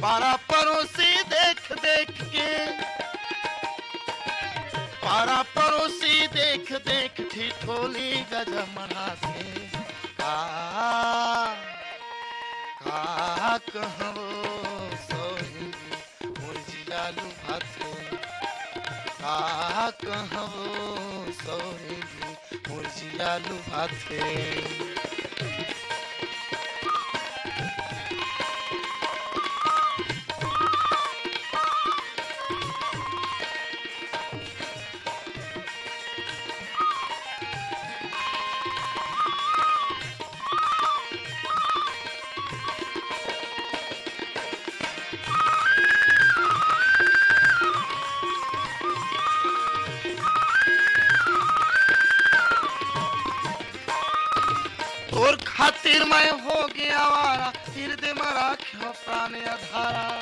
पारा परोसी देख देख के, पारा परोसी देख देख ठिठोली गजमना से। का, का कहवो सोई मोर जीरा लुभाथे। आ कहवो सौरेंगी मोर जिया लुभाथे। तोर खातिर मैं हो गया आवारा, हिरदे म राखे हो प्राण अधारा।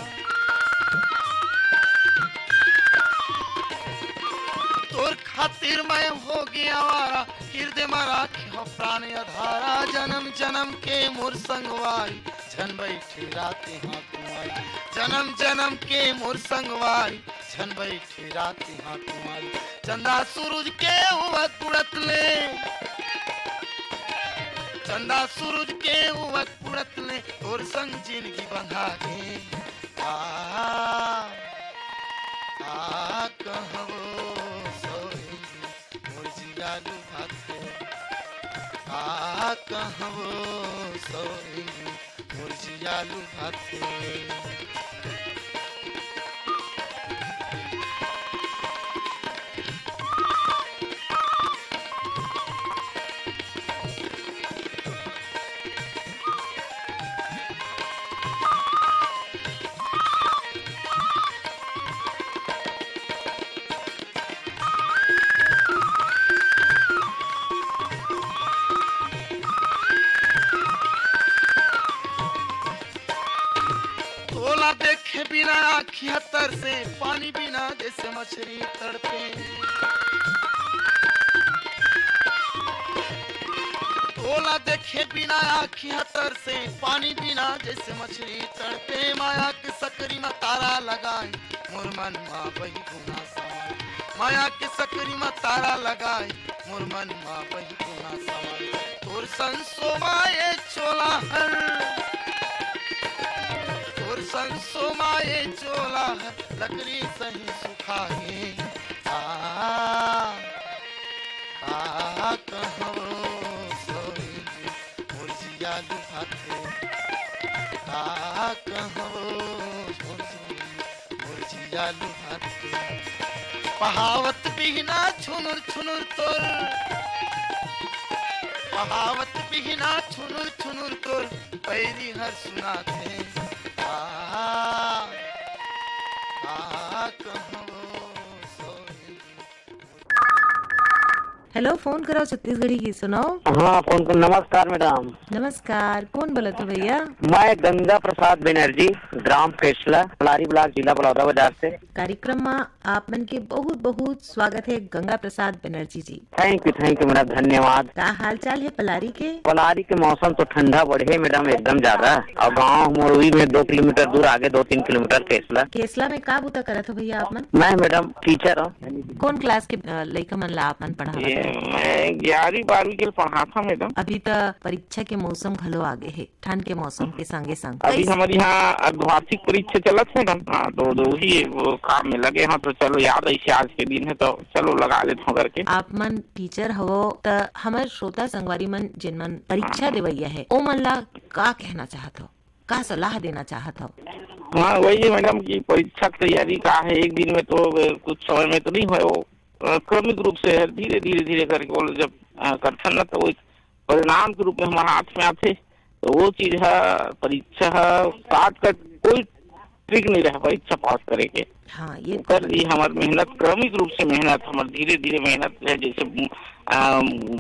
तोर खातिर मैं हो गया आवारा, हिरदे म राखे हो प्राण अधारा। जन्म जन्म के मोर संगवारी, झन बैठे रात हाथ मारी। जन्म जन्म के मोर संगवारी, झन बैठे रात हाथ मारी। चंदा सूरज के उवत बुड़त ले, चंदा सूरज के उवत बुड़त ले, तोर संग जिनगी बंधा गे। आ, आ कहवो सौरेंगी मोर जिया लुभाथे। आ कहवो सौरेंगी मोर जिया लुभाथे। तोला देखे बिना आँखी ह तरसे, पानी बिना जैसे मछली तड़पे। तोला देखे बिना आँखी ह तरसे, पानी बिना जैसे मछली तड़पे। माया के सकरी म तारा लगाए, मोर मन मा बही गुना समाए। माया के सकरी म तारा लगाए, मोर मन मा बही गुना समाए। तोर संसो मा ए चोला हर, तोर संसो मा ए चोला हर, लकड़ी सही सुखा गे। आ, आ कहवो सौरेंगी मोर जिया लुभाथे। आ कहवो सौरेंगी मोर जिया लुभाथे। पहावत बिहना छुनुर छुनुर तोर, पहावत बिहना छुनुर छुनुर तोर पैरी हर सुनाथे। आ, आ कहवो सौरेंगी। हेलो, फोन कराओ छत्तीसगढ़ी गीत सुनाओ। हाँ, फोन कर। नमस्कार मैडम। नमस्कार, कौन बोलत हो भैया? मैं गंगा प्रसाद बनर्जी, ग्राम केसला, पलारी ब्लॉक, जिला बलौदाबाजार से। कार्यक्रम में आप मन के बहुत बहुत स्वागत है Ganga Prasad Banerjee ji. Thank you, thank you madam, धन्यवाद। का हाल चाल है पलारी के? पलारी के मौसम तो ठंडा बढ़े मैडम, एकदम ज्यादा। और गांव मोरवी में दो किलोमीटर दूर आगे, दो तीन किलोमीटर केसला। केसला में का बूता करत हो भैया आप मन? मैं मैडम टीचर हूँ। कौन क्लास के, अ, लइका मन ला आप मन पढ़ावत ये हो? मैं ग्यारहवीं बारहवीं के पढ़ाता मैडम। अभी त परीक्षा के मौसम घलो आगे हे, ठंड के मौसम के संगे संग। अभी कइस- हमर यहाँ अर्धवार्षिक परीक्षा चलत हे मैडम। हाँ, तो, तो वही वो काम में लगे हैं, तो चलो याद ऐसे आज के दिन है तो चलो लगा लेते हैं करके। आप मन टीचर हवो त हमर श्रोता संगवारी मन जिन मन परीक्षा हाँ। देवैया है, ओ मन ला का कहना चाहत हो? का सलाह देना चाहत हव? हाँ, वही मैडम की परीक्षा की तैयारी का है, एक दिन में तो, अ, कुछ समय में तो नहीं होय, वो, अ, क्रमिक रूप से है, धीरे, धीरे, धीरे करके वो जब, अ, करथन ना, तो वो एक परिणाम के रूप में हमारे हाथ में आथे, तो वो चीज है, परीक्षा है, shortcut कोई ट्रिक नहीं रहे परीक्षा पास करे के। हाँ, ये तो ओकर लिए हमार मेहनत, क्रमिक रूप से मेहनत, हमार धीरे-धीरे मेहनत है, जैसे, अ,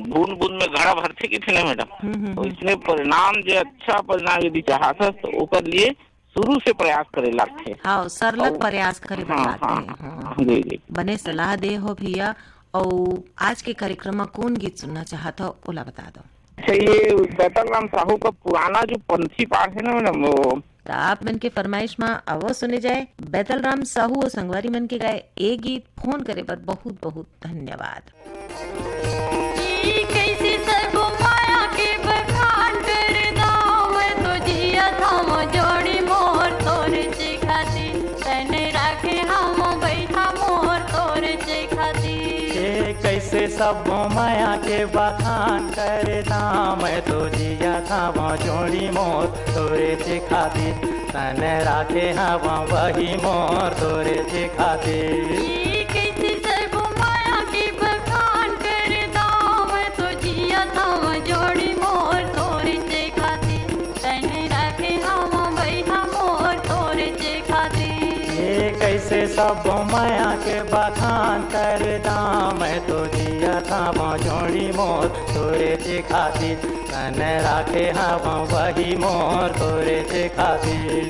बूंद-बूंद में घड़ा भरथे कथे ना मैडम, हम्म, हम्म, तो हम्म। इसमें परिणाम जो अच्छा परिणाम यदि चाहत है, तो ओकर लिए शुरू से प्रयास करे लागथे। हाँ, सरलग और प्रयास करे बर हाँ, लागथे। हाँ, हाँ। हाँ, जी, जी। बने सलाह दे हो भैया। अउ आज के कार्यक्रम में कौन गीत सुनना चाहत हो, ओला बता दो। अच्छा, ये बैतल राम साहू का पुराना जो पंथी पार है ना मैडम, वो त आप मन के फरमाइश म अवो सुने जाए बैतल राम साहू अउ संगवारी मन के गाए ए गीत। फोन करे बर बहुत बहुत धन्यवाद। ई कइसे सरगो माया के बखान कर दाव, मैं तो जियत हवं जोड़ी मोर तोर चिखाती, तने राखे हवं बैठा मोर तोर चिखाती। बखान करदा, मैं तो जियत हवं जोड़ी मोर तोरेच खातिर। तन राखे हवं बही मोर तोरेच खातिर। ये कइसे सबो मया के बखान करदा, मैं तो जियत हवं जोड़ी मोर तोरेच खातिर। तन राखे हवं बही मोर तोरेच खातिर। ये कइसे सबो मया के बखान करदा, मैं तो जियत हवं जोड़ी मोर तोरेच खातिर। तन राखे हवं बही मोर तोरेच खातिर।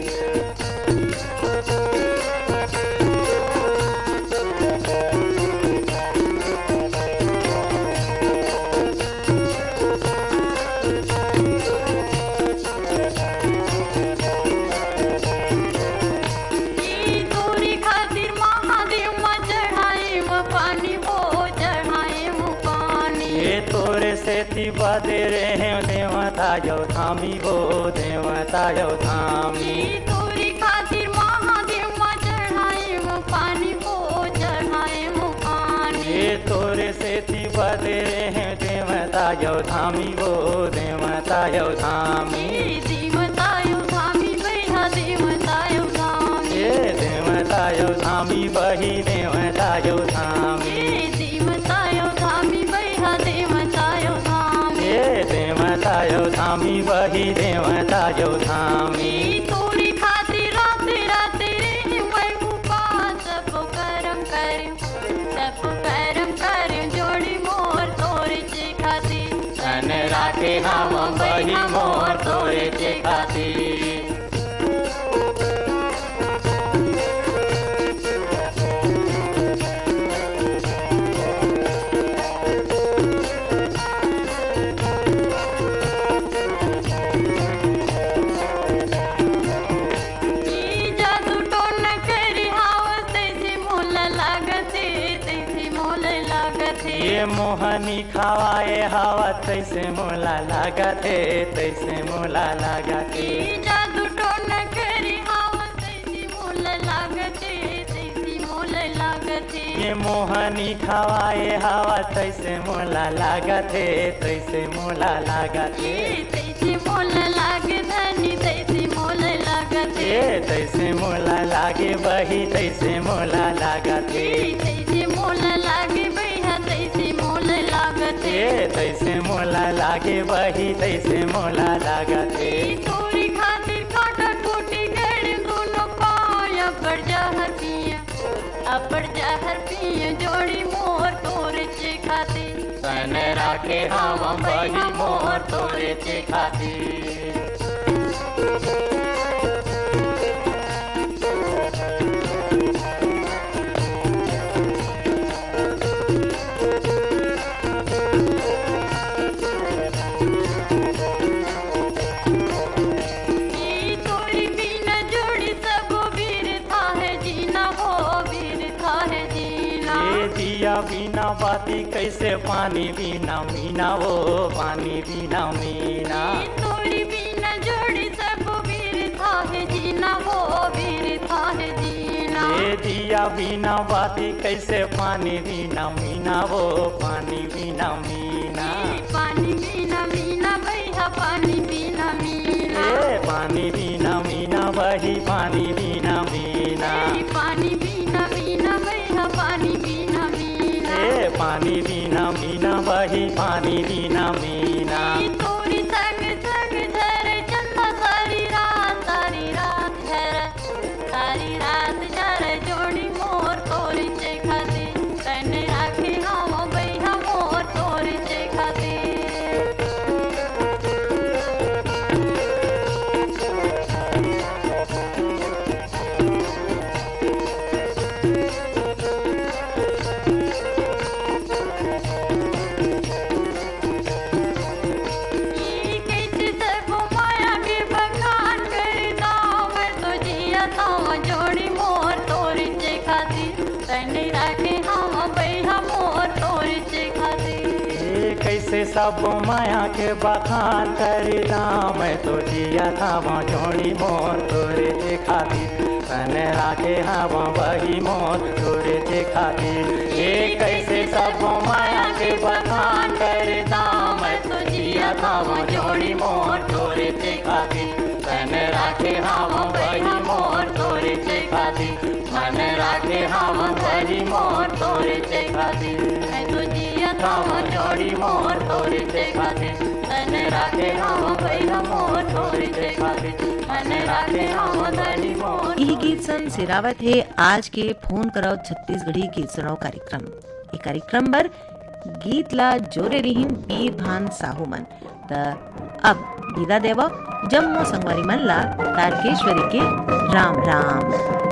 ये तोरे खातिर महादेव म चढ़ाएंव पानी हो, चढ़ाएंव पानी। ये तोरे सेती बदे रेहेंव देवता अउ धामी हो, देवता अउ धामी। ये तोरे खातिर महादेव म चढ़ाएंव पानी हो, चढ़ाएंव पानी। ये तोरे सेती बदे रेहेंव देवता अउ धामी हो, देवता अउ धामी। ए देवता अउ धामी बइहा, देवता अउ धामी। ए देवता अउ धामी बही, देवता अउ धामी। ए देवता अउ धामी बइहा, देवता अउ धामी। ए देवता अउ धामी बही, देवता अउ धामी। ए तोरे खातिर रात रात रेहेंव मैं उपास, सबो करम करेंव, सबो करम करेंव जोड़ी मोर तोरेच खातिर। तन राखे हवं बही मोर तोरेच खातिर। ये जादू टोना करे हवस, तइसे मोला लागत हे, तइसे मोला लागत हे। ये मोहनी खवाए हवस, तइसे मोला लागत हे, तइसे मोला लागत हे। ये जादू टोना करे हवस, तइसे मोला लागत हे, तइसे मोला लागत हे। ये मोहनी खवाए हवस, तइसे मोला लागत हे, तइसे मोला लागत हे। ए तइसे मोला लागे धनी, तइसे मोला लागत हे। ए तइसे मोला लागे बही, तइसे मोला लागत हे। ए तइसे मोला लागे बइहा, तइसे मोला लागत हे। ए तइसे मोला लागे बही, तइसे मोला लागत हे। ए तोरे खातिर काटा कूटी गड़ेंव दूनो पाँव, अब्बड़ जहर पिएंव, अब्बड़ जहर पिएंव जोड़ी मोर तोरेच खातिर। तन राखे हवं बही मोर तोरेच खातिर। ए तोरे बिना जोड़ी सबो बिरथा हे जीना हो, बिरथा हे जीना। ए दिया बिना बाती कइसे, पानी बिना मीना हो, पानी बिना मीना। ए तोरे बिना जोड़ी सबो बिरथा हे जीना हो, बिरथा हे जीना। ए दिया बिना बाती कइसे, पानी बिना मीना हो, पानी बिना मीना। ए पानी बिना मीना बइहा, पानी बिना मीना। ए पानी बिना मीना बही, पानी बिना मीना। ए पानी बिना मीना बइहा, पानी बिना मीना। ए पानी बिना मीना बही, पानी बिना मीना। ए तोरे संग संग झरे चंदा सारी रात, सारी रात झरे। सारी रात झरे जोड़ी मोर तोरेच खातिर, तन राखे हवं बइहा मोर तोरेच खातिर। अब माया के बखान करिदा, मैं तो जिया था वो जोड़ी मोर तोरे के खातिर। तने राखे हवा बही मोर तोरे के खातिर। ए कैसे सब माया के बखान करिदा, मैं तो जिया था वो जोड़ी मोर तोरे के खातिर। तने राखे हवा बही मोर तोरे के खातिर। मन राखे हवा बही मोर तोरे के खातिर। मैं तो जिया था वो जोड़ी मोर तोरे के खातिर। तने राखे हवा बही मोर तोरे के खातिर। मन राखे हवा बही मोर। इही गीत सन सिरावत हे आज के फोन करव छत्तीसगढ़ी गीत सुनाव कार्यक्रम। ए कार्यक्रम बर गीत ला जोरे रिहिन बीरभान साहू मन। त अब विदा देवव जम्मो संगवारी मन ला तारकेश्वरी के राम राम।